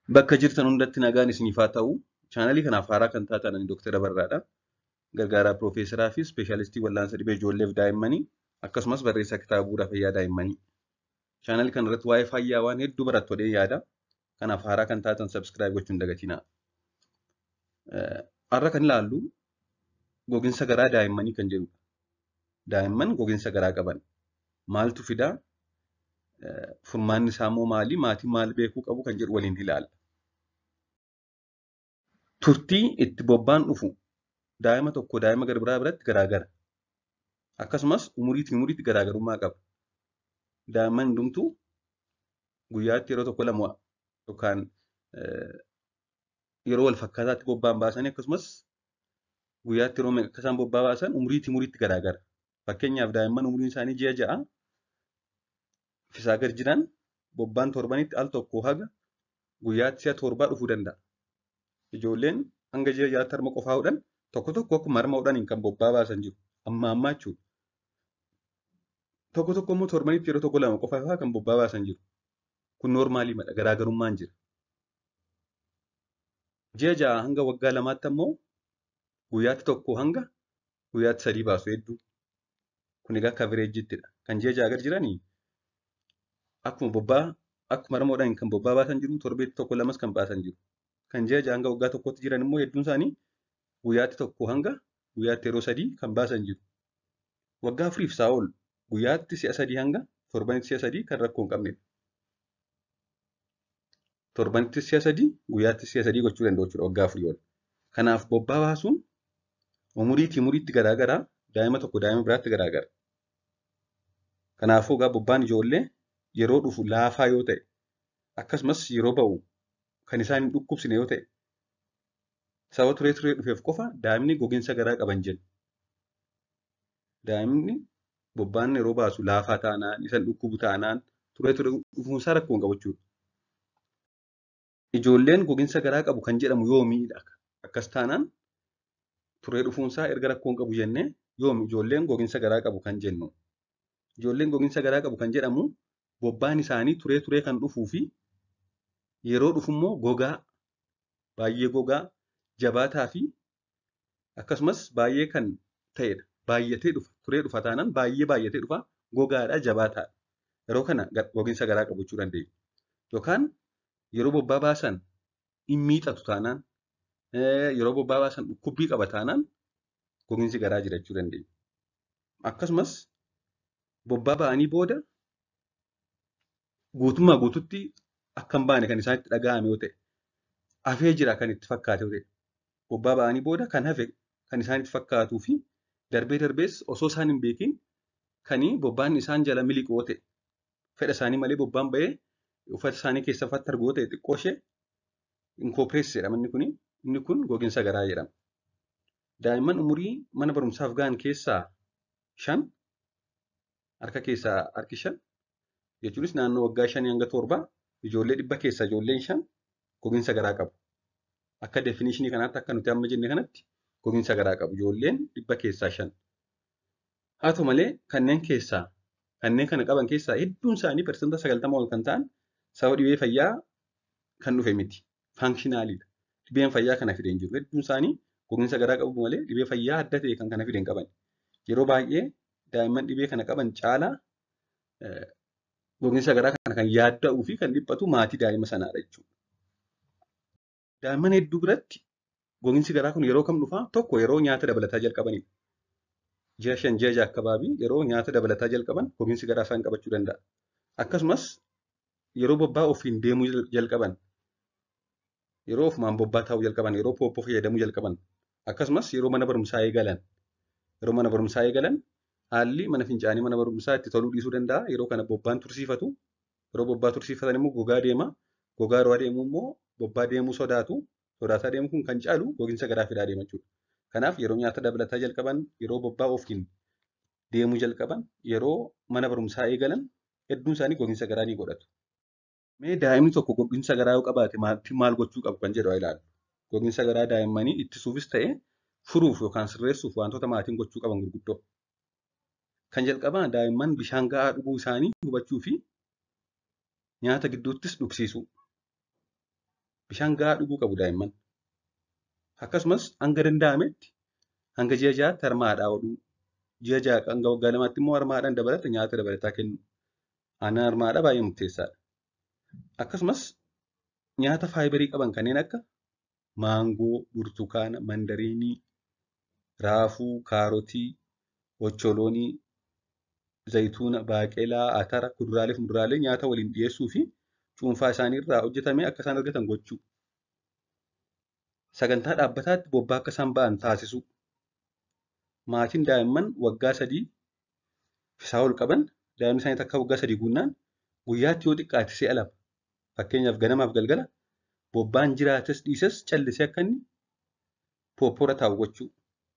Bakka jirtan hundatti nagaan isiniif haa ta'u. Chaanalii kanaaf haaraa kan taatan ani Dooktara Barraadha. Gargaaraa Piroofeesaraa fi Ispeeshaalistii Wallaansa Dhibee Ijoolleef Daa'immanii akkasumas barreessaa kitaaba bu'uura fayyaa daa'immanii. Chaanalii kana irratti waa'ee fayyaa waan hedduu barattu jedheen yaada. Kanaaf haaraa kan taatan subscribe gochuu hin dagatinaa. Har'a kan ilaallu gogiinsa garaa daa'immanii kan jedhudha. Daa'imman gogiinsa garaa qaban maaltu fidaa? Furmaanni isaa immoo maali? Maatiin maal beekuu qabu kan jedhu waliin ilaalla. Turtii itti bobbaan dhufu daa'ima tokko daa'ima gara biraa biratti garaagara. Akkasumas umuriitii umuriitti garaagarummaa qaba. Daa'imman hundumtuu guyyaatti yeroo tokko lama yookaan yeroo wal fakkaataatti bobbaan baasanii akkasumas guyyaatti yeroo meeqa akka isaan bobbaa baasan umuriitii umuriitti garaagara. Fakkeenyaaf daa'imman umuriin isaanii ji'a 6 fisaa gad jiran bobbaan torbanitti al tokko haga guyyaatti si'a 7 dhufuu danda'a. Ijoolleen hanga ji'a 6tti harma qofaa hodhan tokko tokko akkuma harma hodhaniin kan bobbaa baasan jiru. Amma ammaa jechuudha. Tokko tokko immoo torbanitti yeroo tokko lama qofaa kan bobbaa baasan jiru. Kun noormaalii madha garaagarummaan jira. Ji'a 6 hanga waggaa 2tti ammoo guyyaatti tokko hanga guyyaatti 3 baasu hedduu. Kun egaa kavereejittidha. Kan ji'a 6 gad jiranii akkuma bobbaa akkuma harma hodhaniin kan bobbaa baasan jiru torbeetti tokko lamas kan baasan jiru. Kan ji'a 6 hanga waggaa 1tti jiran immoo hedduun isaanii guyyaatti tokko hanga guyyaatti yeroo 3 kan baasan jiru. Waggaa 4 isaa ol guyyaatti si'a 3 hanga torbanitti si'a 3 kan rakkoo hin qabnedha. Torbanitti si'a 3 guyyaatti si'a 3 gochuu danda'u jechuudha waggaa 4 ol. Kanaaf bobbaa baasuun umuriitii umuriitti garaagaraa daa'ima tokko daa'ima biraatti garaagara. Kanaafuu egaa bobbaan ijoollee yeroo dhufu laafaa yoo ta'e akkasumas yeroo ba'u kan isaan hin dhukkubsine yoo ta'e sababa turee turee dhufeef qofa daa'imni gogiinsa garaa qaban jenna. Daa'imni bobbaan yeroo baasu laafaa taanaan isa dhukkubu taanaan turee turee dhufuunsaa rakkoo hin qabu jechuudha. Ijoolleen gogiinsa garaa qabu kan jedhamu yoomiidha. Akkas taanaan turee dhufuunsaa erga rakkoo hin qabu jennee yoomi ijoolleen gogiinsa garaa qabu kan jennu. Ijoolleen gogiinsa garaa qabu kan jedhamu bobbaan isaanii turee turee kan dhufuu fi yeroo dhufummoo gogaa baay'ee gogaa jabaataa fi akkasumas baay'ee kan ta'edha. Baay'atee dhufa. Turee dhufa taanaan baay'ee baay'atee dhufa. Gogaadha jabaataadha. Yeroo kana gogiinsa garaa qabu jechuu dandeenya. Yookaan yeroo bobbaa baasan hin miixatu taanaan yeroo bobbaa baasan dhukkubbii qaba taanaan gogiinsi garaa jira jechuu dandeenya. Akkasumas bobbaa ba'anii booda guutummaa guututti akka hin baane kan isaanitti dhaga'ame yoo ta'e hafee jira kan itti fakkaate yoo ta'e bobbaa ba'anii booda kan hafe kan isaanitti fakkaatuu fi darbee darbees osoo isaan hin beekin kan bobbaan isaan jala miliqu yoo ta'e fedha isaanii malee bobbaan ba'ee uffata isaanii keessa uffata argu yoo ta'e xiqqoo ishee inkoopirees jedhama inni kun gogiinsa garaa jedhama. Daa'imman umurii mana barumsaaf ga'an keessaa 5 harka keessaa harki 5 jechuunis naannoo waggaa 5 hanga 7 ijoollee 100 keessaa ijoolleen 5 gogiinsa garaa qabu. Akka definishinii kanaatti akka nuti amma jenne kanatti gogiinsa garaa qabu ijoolleen 100 keessaa 5. Haa ta'u malee kanneen kana qaban keessaa hedduun isaanii 90% ol kan ta'an sababa dhibee fayyaa kan dhufe miti. Faankshinaaliidha. Dhibeen fayyaa kana fide hin jiru. Hedduun isaanii gogiinsa garaa qabu malee dhibee fayyaa adda ta'e kan kana fide hin qaban. Yeroo baay'ee daa'imman dhibee kana qaban caalaa gogiinsa garaa kana kan yaadda'uu fi kan dhiphatu maatii daa'ima sanaadha jechuudha. Daa'imman hedduu biratti gogiinsi garaa kun yeroo kam dhufaa? Tokko yeroo nyaata dabalataa jalqabanidha. Ji'a 5 ji'a 6 akkabaabii yeroo nyaata dabalataa jalqaban gogiinsi garaa isaan qabachuu danda'a. Akkasumas yeroo bobbaa ofiin deemuu jalqaban, yeroo ofumaan bobbaa taa'uu jalqaban, yeroo pooppoo fayyadamuu jalqaban, akkasumas yeroo mana barumsaa eegalan, yeroo mana barumsaa eegalan haalli mana fincaanii mana barumsaa itti toluu dhiisuu danda'a. Yeroo kana bobbaan tursiifatu. Yeroo bobbaa tursiifatan immoo gogaa deema. Gogaa yeroo adeemu immoo bobbaa deemuu sodaatu. Sodaataa deemu kun kan caalu gogiinsa garaa fidaa deema jechuudha. Kanaaf yeroo nyaata dabalataa jalqaban, yeroo bobbaa ofiin deemuu jalqaban, yeroo mana barumsaa eegalan hedduun isaanii gogiinsa garaa ni godhatu. Mee daa'imni tokko gogiinsa garaa yoo qabaate maatiin maal gochuu qabu kan jedhu haa ilaallu. Gogiinsa garaa daa'immanii ittisuufis ta'e furuuf yookaan sirreessuuf wantoota maatiin gochuu qaban gurguddoo. Kan jalqabaa daa'imman bishaan gahaa dhuguu isaanii hubachuu fi nyaata gidduuttis dhugsiisuu. Bishaan gahaa dhuguu qabu daa'imman. Akkasumas hanga danda'ametti hanga ji'a 6tti harma haadhaa hodhuu, ji'a 6 hanga waggaa 2tti immoo harma haadhaan dabalata nyaata dabalataa kennu. Aannan harma haadhaa baay'ee murteessaadha. Akkasumas nyaata faayibarii qaban kanneen akka maangoo, burtukaana, mandariinii, raafuu, kaarotii, ocholoonii, zayituuna, baaqelaa, atara, kuduraalee fi muduraalee nyaata waliin dhiyeessuu fi cuunfaa isaanii irraa hojjetame akka isaan argatan gochuu. Sagantaa dhaabbataatti bobbaa akka isaan ba'an taasisuu. Maatiin daa'imman waggaa 3 isaa ol qaban daa'imni isaanii takka waggaa 3 guunnaan guyyaatti yoo xiqqaate si'a 2 fakkeenyaaf ganamaaf galgala bobbaan jiraates dhiises callisee akka inni pooppoora taa'u gochuu.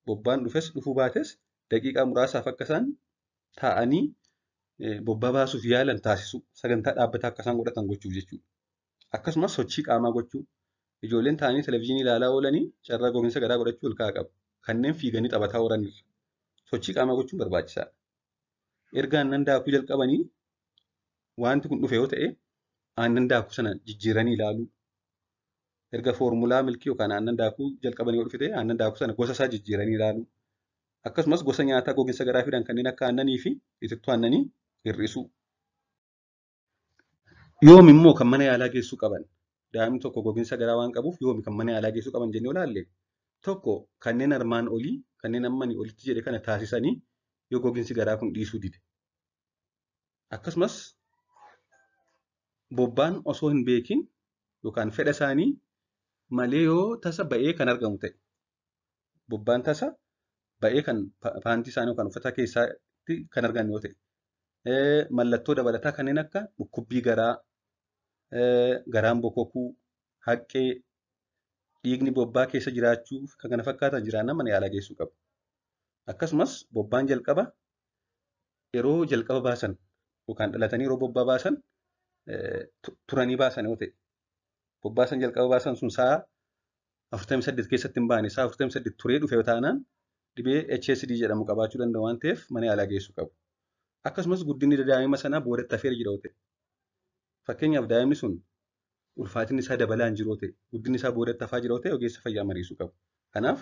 Bobbaan dhufes dhufuu baates daqiiqaa muraasaaf akka isaan taa'anii bobbaa baasuuf yaalan taasisuu. Sagantaa dhaabbataa akka isaan godhatan gochuuf jechuudha. Akkasumas sochii qaamaa gochuu. Ijoolleen taa'anii televizyiinii ilaalaa oolanii carraa gogiinsa garaa godhachuu ol ka'aa qabu. Kanneen fiiganii taphataa oolanirra. Sochii qaamaa gochuun barbaachisaadha. Erga aannan daakuu jalqabanii wanti kun dhufe yoo ta'e aannan daakuu sana jijjiiranii ilaaluu. Erga foormulaa milkii yookaan aannan daakuu jalqabanii yoo dhufe ta'e aannan daakuu sana gosa isaa jijjiiranii ilaaluu. Akkasumas gosa nyaataa gogiinsa garaa fidan kanneen akka aannanii fi itittuu aannanii hir'isuu. Yoom immoo kan mana yaalaa geessuu qaban? Daa'imni tokko gogiinsa garaa waan qabuuf yoomi kan mana yaalaa geessuu qaban jennee ilaalle tokko kanneen armaan olii kanneen ammanii olitti jedhe kana taasisanii yoo gogiinsi garaa kun dhiisuu dide. Akkasumas bobbaan osoo hin beekin yookaan fedha isaanii malee yoo tasa ba'ee kan argamu ta'e bobbaan tasa ba'ee kan paantii isaanii yookaan uffata keessaatti kan argan yoo ta'e mallattoo dabalataa kanneen akka dhukkubbii garaa, garaan bokokuu, haqqee, dhiigni bobbaa keessa jiraachuu kan kana fakkaatan jiraannaan mana yaalaa geessuu qabu. Akkasumas bobbaan jalqaba yeroo jalqaba baasan yookaan dhalatanii yeroo bobbaa baasan turanii baasan yoo ta'e bobbaa san jalqaba baasan sun sa'a 48 keessatti hin baane sa'a 48 turee dhufe yoo taanaan dhibee HSD jedhamu qabaachuu danda'u waan ta'eef mana yaalaa geessuu qabu. Akkasumas guddinni daa'ima sanaa boodatti hafeera jira yoo ta'e fakkeenyaaf daa'imni sun ulfaatinni isaa dabalaa hin jiru yoo ta'e guddinni isaa boodatti hafaa jira yoo ta'e ogeessa fayyaa mariisuu qabu. Kanaaf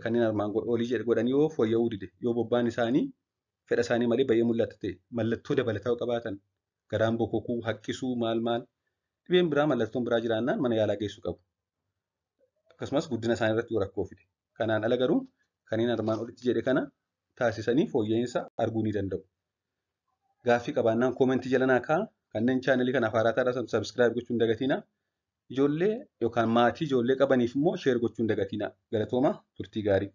kanneen armaan olii jedhe godhanii yoo fooyya'uu dide yoo bobbaan isaanii fedha isaanii malee baay'ee mul'ata ta'e mallattoo dabalataa yoo qabaatan garaan bokokuu, haqqisuu, maal maal dhibeen biraa mallattoon biraa jiraannaan mana yaalaa geessuu qabu. Akkasumas guddina isaanii irratti yoo rakkoo fide. Kanaan ala garuu kanneen armaan olitti jedhe kana taasisanii fooyya'insa arguu ni danda'u. Gaaffii qabaannaan koomentii jala naa kaa'a. Kanneen chaanalii kanaaf haaraa taatan subscribe gochuu hin dagatinaa. Ijoollee yookaan maatii ijoollee qabaniif immoo share gochuu hin dagatinaa. Galatooma turtii gaarii.